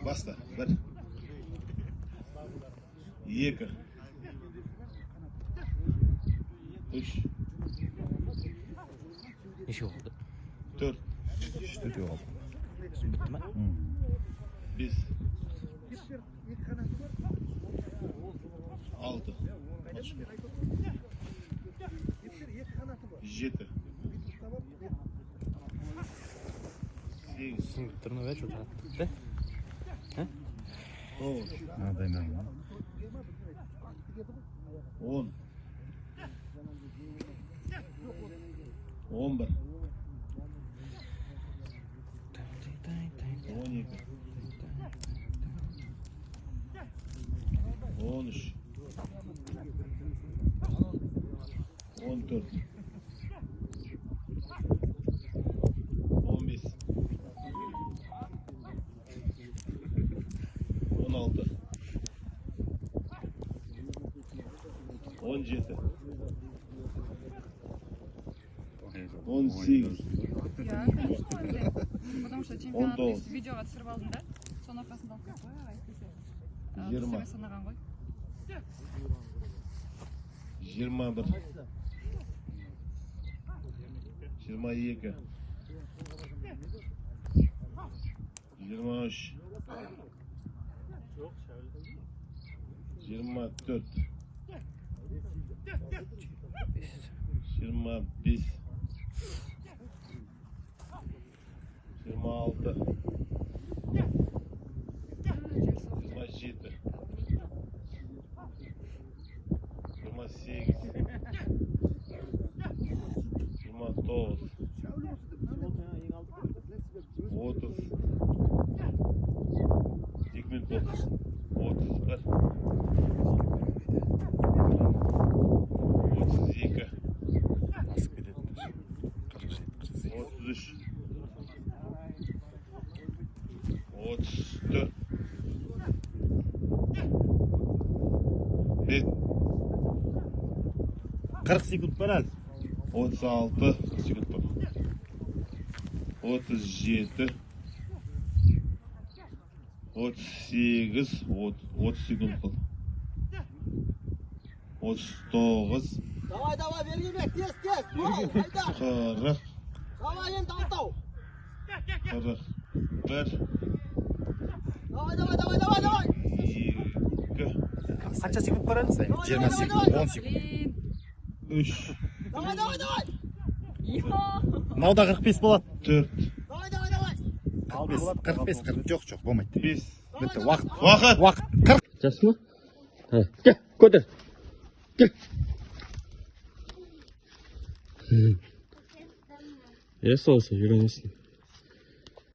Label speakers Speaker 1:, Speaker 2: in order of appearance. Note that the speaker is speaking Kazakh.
Speaker 1: Баста. 1 2 3
Speaker 2: Неше болды?
Speaker 1: 4
Speaker 3: 3 4 қалды.
Speaker 2: Бітті ма?
Speaker 1: 5 6 7 8
Speaker 2: Сіңіп тұр ма, что-то бітті?
Speaker 1: 9
Speaker 3: Мынадай мына.
Speaker 1: 10 11 12 13 14 15 16 17 18
Speaker 4: Я, конечно, ойлаймын. Потому что чемпионат
Speaker 1: 19.
Speaker 4: видеоға түсіріп алдым да, соның арқасында алып кетті ғой әйтпесе.
Speaker 1: 20.
Speaker 4: Дұрыс санаған ғой.
Speaker 1: 21 22 23 24 25 26 27 28 29 30 2 минут болды. 31 32
Speaker 3: Асып кетеді. 47 48.
Speaker 1: 33 34 5
Speaker 3: 40 секунд бар әлі.
Speaker 1: 36 секунд бар. 37 38 30 секунд қалды. 39
Speaker 5: Давай, давай, Бергенбек, тез, тез, бол, айда.
Speaker 1: 40
Speaker 5: Давай енді алтау.
Speaker 1: 41
Speaker 5: Давай, давай, давай, давай, давай.
Speaker 1: 2
Speaker 3: Қанша секунд бар әлі?
Speaker 5: Давай,
Speaker 3: 20
Speaker 5: давай,
Speaker 3: секунд,
Speaker 5: давай.
Speaker 3: 10 секунд.
Speaker 4: Блин.
Speaker 1: 3
Speaker 5: Давай, давай, давай.
Speaker 3: Мынау да 45 болады.
Speaker 1: 4
Speaker 5: Давай, давай, давай.
Speaker 3: 45, 45, 40. Жоқ, жоқ, болмайды.
Speaker 1: 5
Speaker 3: Бітті, уақыт.
Speaker 1: Уақыт.
Speaker 3: Уақыт. 40.
Speaker 2: Жақсы ма? Кел, көтер. Кел. Е, солай үйренесің.